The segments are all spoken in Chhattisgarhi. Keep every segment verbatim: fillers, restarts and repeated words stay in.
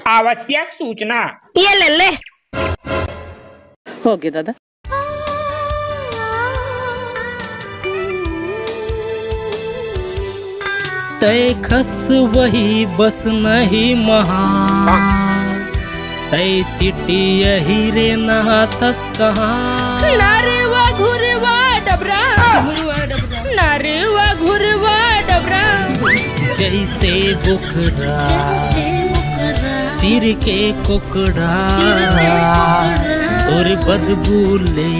आवश्यक सूचना। ये ले ले। हो गे दादा। तै खस वही बस नहीं महा, तै चिट्टी यही रे नहातस कहाँ। नारे वा घुरवा डबरा, नारे वा घुरवा डबरा। जैसे बोकरा चिर के कोकड़ा, तोर बदबू ले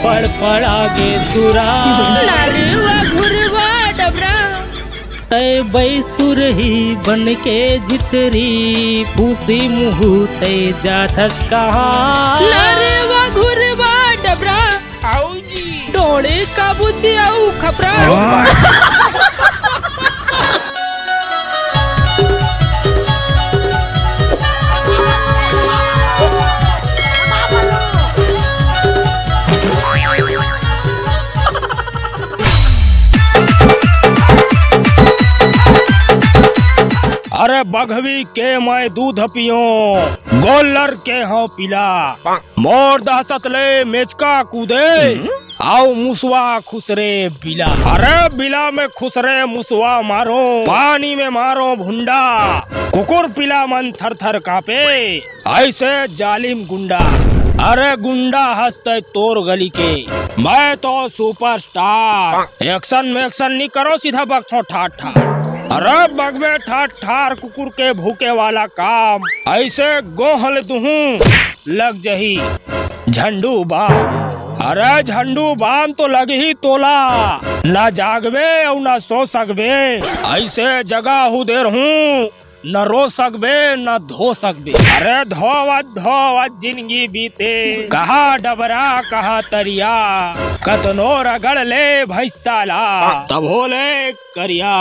पड़पड़ा गे सुरा। नारे वा घुरवा डबरा। तै बैसुरही बन के झिथरी, फूसी मुहू तै जाथस कहाँ। नारे वा घुरवा डबरा। आऊ जी। डोड़े काबूची आऊ खपरा। अरे बघवी के मैं दूध पियो, गोल्लर के हव पीला। मोर दहशत ले मेचका कूदे, हम्म? आऊ मुसवा खुसरे बिला। अरे बिला में खुसरे मुसवा मारो, पानी में मारो भुंडा, कुकुर पीला मन थर थर कांपे। ऐसे जालिम गुंडा, अरे गुंडा हस तै तोर गली के, मैं तो सुपरस्टार। एक्शन मैक्शन नी करो, सीधा बकथो ठाठ ठाठ। अरे बगबे ठाठ ठाठ कुकुर के भूके वाला काम, ऐसे गोहल दुहूं लग जही झंडू बाम। अरे झंडू बाम तो लगही तोला, ना जागबे अउ ना सो सकबे। ऐसे जगा हूं देर हूं न रो सकबे, न धो सकबे। अरे धोवत धोवत जिंदगी बीते, कहाँ डबरा, कहाँ तरिया, कतनो रगड़ ले भैंसा ला, तभो ले करिया,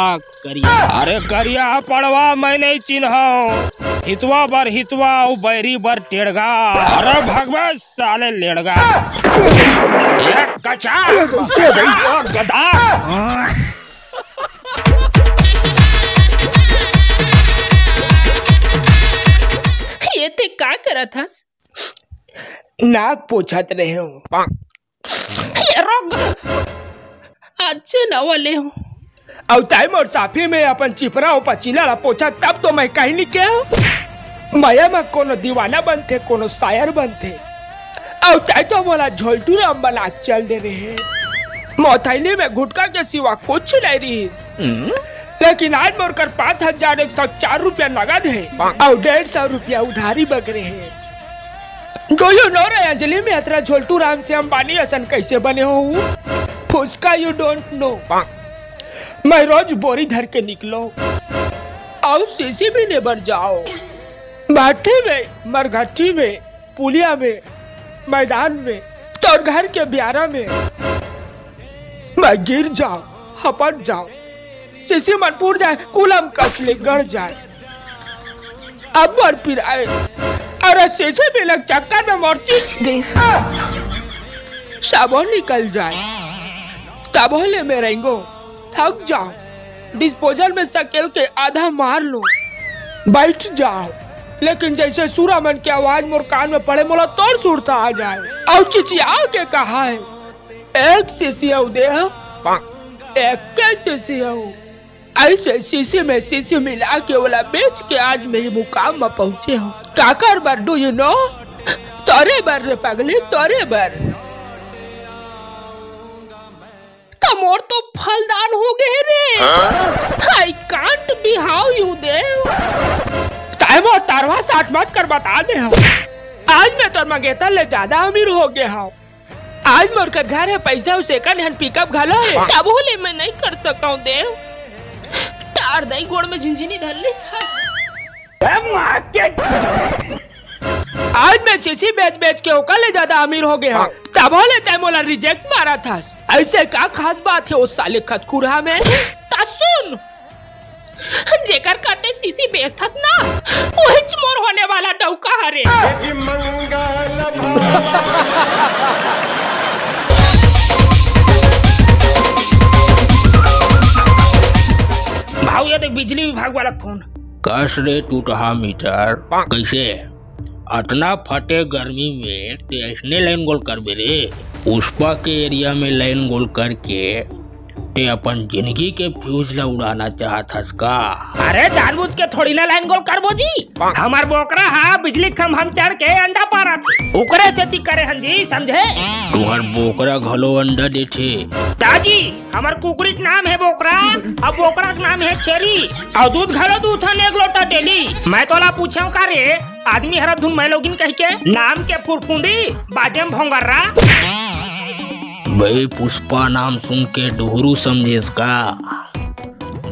करिया। अरे करिया पड़वा मैं नहीं चिन्हव, हितवा बर हितवा, अउ बैरी बर टेड़गा। अरे भगवे साले लेड़गा। ए कचा, ए गधा। ये ते का करत हस? नाक पोछत रहे हूँ। ये रोक। अच्छे न वाले हूँ। अउ ताई मोर साफी में अपन चिपरा अउ पचीला ला पोछा तब तो मैं कहीं नहीं के हूँ। मया में कोनो दीवाना बनथे, कोनो शायर बनथे। अउ ताई तो मोला झोलटू राम बना के चल दे रहे। मोर थैली में गुटखा के सिवा कुछ नहीं रहिस। हम्म। लेकिन आज मोर कर पाँच हजार एक सौ चार रुपया नगद है अउ डेढ़ सौ रुपया उधारी बगरे है। Do you know रे अंजलि मेहत्रा, झोलटू राम से अंबानी असन कैसे बने हो? फुसका, you don't know। मैं रोज बोरी धर के निकलो अउ सीसी भी लेबर जाओ। भाटी में, मरघट्टी में, पुलिया में, मैदान में, तोर घर के बियारा में मैं गिर जाओ, हपट जाओ, सीसी मन फूट जाए, कुलम कस ले गड़ जाए। अब्बड़ पिराए। अरे सीसी बिलक चक्कर में मोर चित सबो निकल जाए। तबो ले मैं रेंगो, थक जाओ। डिस्पोजल में सकेल के आधा मार लो, बैठ जाओ। लेकिन जैसे सुरा मन के आवाज मोर कान में पड़े, मोला तोर सुरता आ जाए। अउ चिचिया के कहा है, एक सीसी अउ दे, एक के सीसी अउ। ऐसे सीसी में सीसी मिला के ओला बेच के आज मैं ये मुकाम में पहुंचे हूँ। काकर बर, do you know? तोरे बर रे पगली, तोरे बर। त मोर तो फलदान हो गए रे। हाँ? I can't be how you देव। तय मोर तरवा साट मत कर, बता दे हूँ। आज मैं तोर मंगेतर ले ज्यादा अमीर हो गए हूँ। आज मोर कर घर है, पैसा अउ second hand pickup घलो है। तभो ले मैं नहीं कर सकूं देव। तार दई गोड़ में झिनझिनी धर ले सा। आज मैं सीसी बेच बेच के ओकर ले ज्यादा अमीर हो गए हूँ। तभो ले तय मोला reject मारा था। ऐसे का खास बात है उस साले खतखुरहा में? त सुन, जेकर करते सीसी बेचथस ना, वहीच मोर होने वाला डौका हरे। भाव, ये देख बिजली विभाग वाला फोन। कस रे टूटहा मीटर, कइसे अतना फटे गर्मी में ते अइसने लाइन गोल करबे रे? पुष्पा के एरिया में लाइन गोल करके ते अपन जिंदगी के फ्यूज ला उड़ाना चाहत हस का? अरे, जानबूझ के थोड़ी ना लाइन गोल करबो जी। हमर बोकरा हा बिजली खंभा में चढ़ के अंडा पारत हे, ओकरे सेती करे हन जी, समझे? तुहर बोकरा घलो अंडा देथे। ताजी, हमर कुकरी के नाम हे बोकरा, अउ बोकरा के नाम हे छेरी, अउ दूध घलो दूथन एक लोटा डेली। मैं तोला पूछेंव का रे, आदमी हरत धुन मैं लोगिन कहिके, नाम के फुरफुंदी, बाजे में भोंगर्रा। बे पुष्पा नाम सुन के डोहरू समझेस का?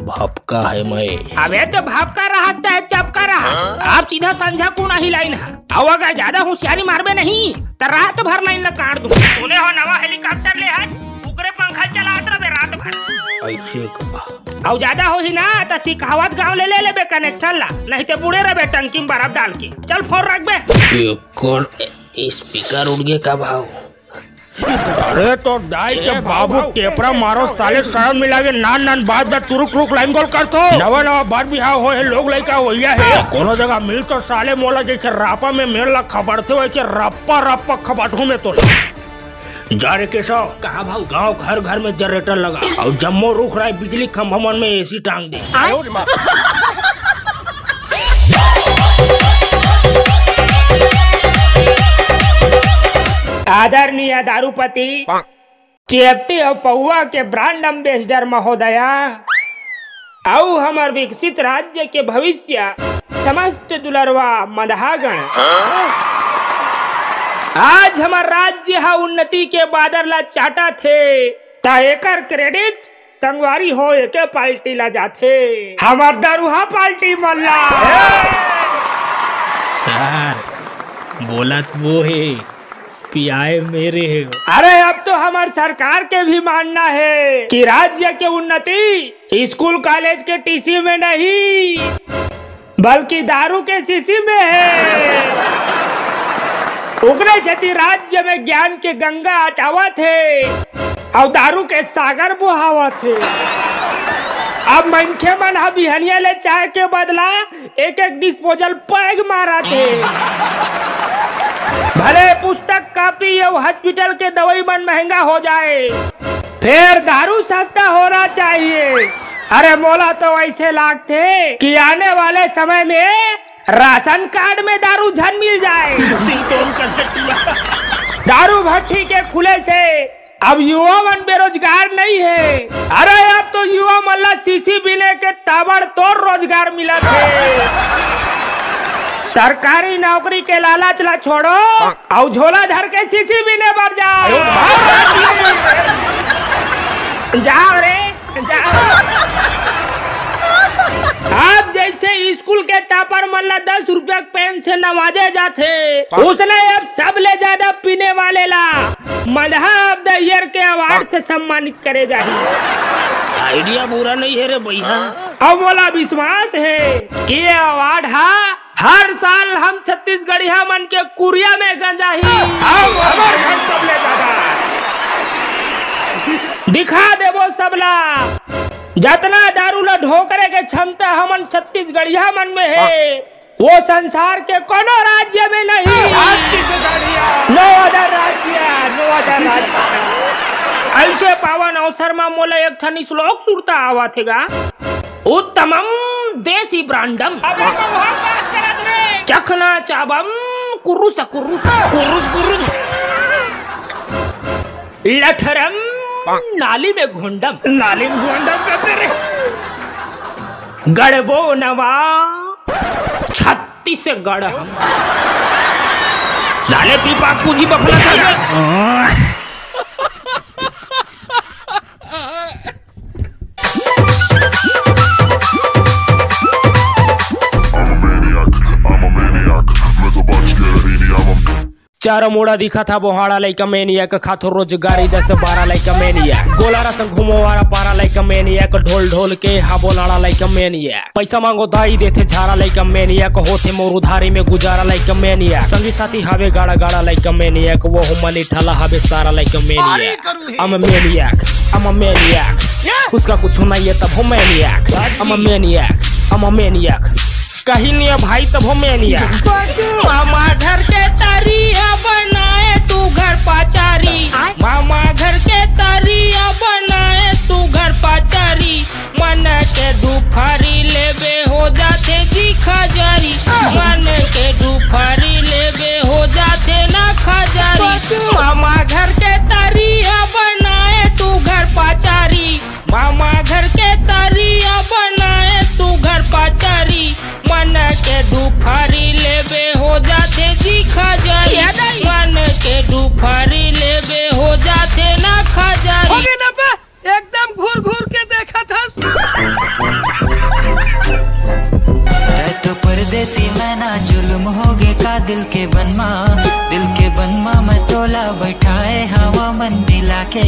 भपका हे मैं। अबे तो भपका रहस चाहे चपका रहस, अब सीधा संझा कुन आही लाइन हा। अउ अगर ज्यादा होशियारी मारबे नहीं, त रात भर लाइन ला काट दूं। सुने हो नवा हेलीकॉप्टर ले हस, ओकरे पंखा चलात रबे रात भर। अइसे का? अउ ज्यादा होही ना, त सिखावत गांव ले, ले लेबे कनेक्शन ला, नहीं ते बुड़े रबे टंकी में बर्फ डाल के। चल फोन रख बे। एकर स्पीकर उड़ गे का भाव? अरे तो दाई के बाबू, टेपरा मारो साले, शरम नहीं लागे, नान नान बात बर टुरुक टुरुक लाइन गोल करथो। नवा नवा बर बिहाव होए हे, लोग लइका होइया हे, कोनो जगह मिल तो साले मोला जइसे रापा में मेड़ ला खबड़थे वइसे रप्पा रप्पा खबड़हूं मैं तोला। जा रे केशव, कहाँ भाऊ? गांव घर घर में जनरेटर लगा अउ जम्मो रूख राई बिजली खंभा मन में एसी टांग दे। आदरणीय दारूपति, चेपटी अउ पौवा के ब्रांड एम्बेसडर महोदया, अउ हमर विकसित राज्य के भविष्य, समस्त दुलरवा मदहागण। आज हमर राज्य ह उन्नति के बादर ला चाटत हे, त एकर क्रेडिट संगवारी हो एके पार्टी ला जाथे, हमर दरुहा पार्टी मन ला। सर, बोलत वो हे, पियाए मेरे हे। अरे, अब तो हमर सरकार के भी मानना हे कि राज्य के उन्नति स्कूल कॉलेज के टीसी में नहीं, बल्कि दारू के शीशी में हे। ओकरे सेती राज्य में ज्ञान के गंगा अटावत हे अउ दारू के सागर बोहावत हे। अब मनखे मन ह बिहनिया ले चाय के बदला एक एक डिस्पोजल पैग मारत हे। भले पुस्तक, कॉपी अउ हॉस्पिटल के दवाई मन महंगा हो जाए, फेर दारू सस्ता होना चाहिए। अरे, मोला तो अइसे लागथे कि आने वाले समय में राशन कार्ड में दारू झन मिल जाए। सिंतोन का झट्टुआ। दारू भट्टी के खुले से अब युवा मन बेरोजगार नहीं हे। अरे, अब तो युवा मन ला शीशी बीने के ताबड़तोड़ रोजगार मिलत हे। सरकारी नौकरी के लालच ला छोड़ो, अउ झोला धर के शीशी बीने बर जाओ। जाओ रे, जाओ। अब जइसे स्कूल के टॉपर मन ला दस रुपया के पेन से नवाजे जाथे, उसने अब सबले ज्यादा पीने वाले ला मदहा of the year के अवार्ड से सम्मानित करे जाही। आइडिया बुरा नहीं हे रे भैया। अब मोला विश्वास हे कि ये अवार्ड हा हर साल हम छत्तीसगढ़िया मन के कुरिया में गंजाही। अब हमर घर सबले ज्यादा दिखा देबो सबला, जतना दारू ला ढोकरे के क्षमता हमन छत्तीसगढ़िया मन में हे, वो संसार के कोनो राज्य में नहीं। छत्तीसगढ़िया। No other राज्य, no other राज्य। अइसे पावन अवसर मा मोला एक ठन श्लोक सुरता आवत हे गा। उत्तमम देसी ब्रांडम। अबे बवाल बात करत रे। चखना चाबम कुरुस कुरुस। कुरुस कुरुस। लठरम नाली में घोंडम। नाली में घोंडम करते रे। गड़बो नवा छत्तीसगढ़ हम। साले पीपा पूंजी बफला था। I'm a maniac, I'm a maniac। मैं तो बच के रही नहीं, I'm a चारों मुड़ा दिखा था बोहाड़ा लइका maniac, खाथो रोजगारी दस बारह लइका maniac, गोला रसम घूमो वारा पारा लइका maniac, ढोल ढोल के हाबो लाड़ा लइका maniac, पैसा मांगो दाई देथे झारा लइका maniac, होथे मोर उधारी में गुजारा लइका maniac, संगी साथी हावे गाड़ा गाड़ा लइका maniac, वो हो मनी ठाला हावे सारा लइका maniac। I'm a maniac, I'm a maniac। उसका कुछ नहीं है तब हो maniac। I'm a maniac, I'm a maniac। कहीं नहीं है भाई, तब हम नहीं है। मामा घर के तरिया बनाए तू घर पाचारी, मामा घर के तरिया बनाए तू घर पाचारी। मन के दुफारी लेबे हो जाथे जी खजारी, मन के दुफारी लेबे हो जाथे ना खजारी। मामा घर के तरिया बनाए तू घर पाचारी, मामा घर के तरिया बनाए तू घर पाचारी। मन के दुफारी लेबे हो जाथे जी खजारी, मन के दुफारी लेबे हो जाथे ना खजारी। एकदम घूर घूर के देखत हस। तै तो परदेसी मैना, जुल्म होगे का दिल के बनमा, दिल के बनमा मैं तोला बैठाए हवा मन मिला के।